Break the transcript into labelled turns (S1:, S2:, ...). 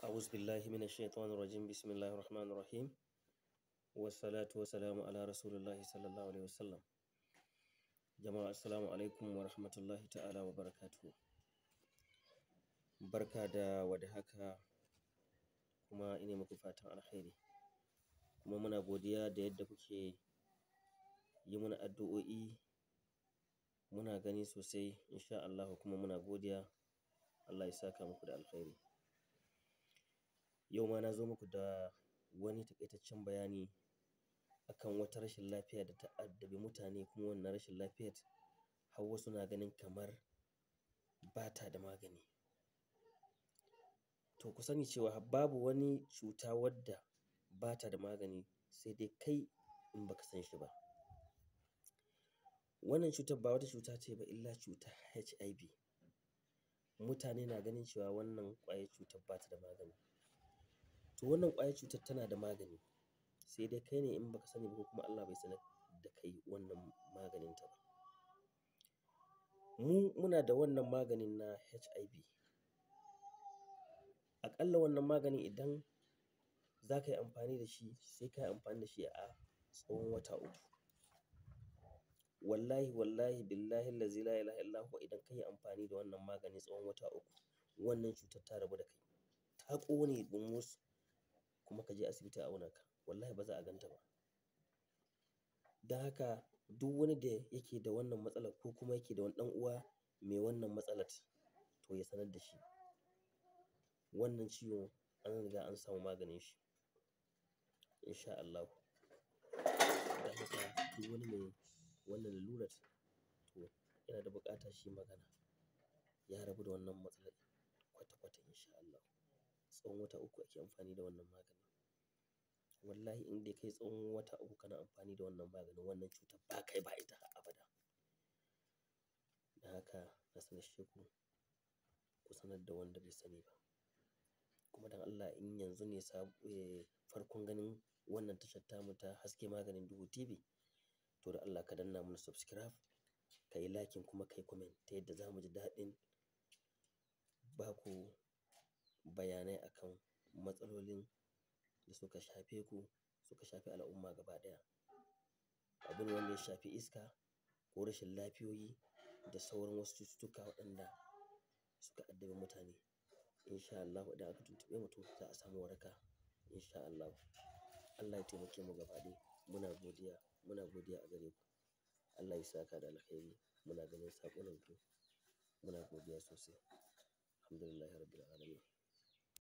S1: A'udhu billahi minash shaitanir rajim. Bismillahir rahmanir rahim. Wassalatu wassalamu ala rasulillahi sallallahu alaihi wasallam. Jama'a, assalamu alaikum wa rahmatullahi ta'ala wa barakatuhu. Barka da warhaka, kuma ina muku fatan alkhairi. Kuma muna godiya da yadda kuke yi mana addu'o'i. Muna gani sosai insha Allahu, kuma muna godiya. Allah ya saka muku da alkhairi. Yau ma na zo muku da wani taƙaitaccen bayani akan wata rashin lafiya da ta addabi mutane, kuma wannan rashin lafiyar har wasu na ganin kamar ba ta da magani. To, ku sani cewa babu wani cuta wadda ba ta da magani, sai dai kai in baka san shi ba. Wannan cutar ba wata cuta ce ba illa cutar HIV. Mutane na ganin cewa wannan ƙwayar cutar ba ta da magani. To, wannan ƙwayar cutar tana da magani, sai dai kai ne in baka sani ba, ko kuma Allah bai sanar da kai wannan maganinta ba. Mu muna da wannan maganin na HIV. Aƙalla wannan maganin, idan za ka yi amfani da shi, sai ka yi amfani da shi a tsawon wata 3. Wallahi, wallahi, billahi allazi la ilaha illa huwa, idan ka yi amfani da wannan magani tsawon wata 3, wannan cutar ta rabu da kai. Ta ƙone ƙurmus, kuma ka je asibiti a auna ka, wallahi ba za a gan ta ba. Don haka, duk wani da yake da wannan matsalar, ko kuma yake da wani ɗan uwa mai wannan matsalar, to ya sanar da shi. Wannan ciwo an riga an samu maganin shi insha Allahu. Don haka, duk wani mai wannan lalurar, to yana da buƙata shi magana. Ya rabu da wannan matsalar kwata-kwata insha Allahu. Tsawon wata 3 ake amfani da wannan magani. Wallahi, in dai kai tsawon wata 3 kana amfani da wannan maganin, wannan cutar ba kai ba ita har abada. Don haka na sanashshe ku, ku sanar da wanda bai sani ba. Kuma don Allah, in yanzu ne farkon ganin wannan tashar tamu ta Haske Maganin Duhu TV, to da Allah ka danna mana subscribe, ka yi liking, kuma ka yi comment, ta yadda za mu ji daɗin ba ku bayanai akan matsalolin da suka shafe ku, suka shafi al'umma gaba ɗaya. Abu ne wanda ya shafi iska ko rashin lafiyoyi da sauran wasu cututtuka waɗanda suka addabi mutane. Insha Allahu, idan aka tuntuɓe mu, to za a samu waraka insha Allahu. Allah ya taimake mu gaba ɗaya. Muna godiya, muna godiya a gare ku. Allah ya saka da alkhairi. Muna ganin saƙoninku. Muna godiya sosai. Alhamdulillahi rabbil alamin.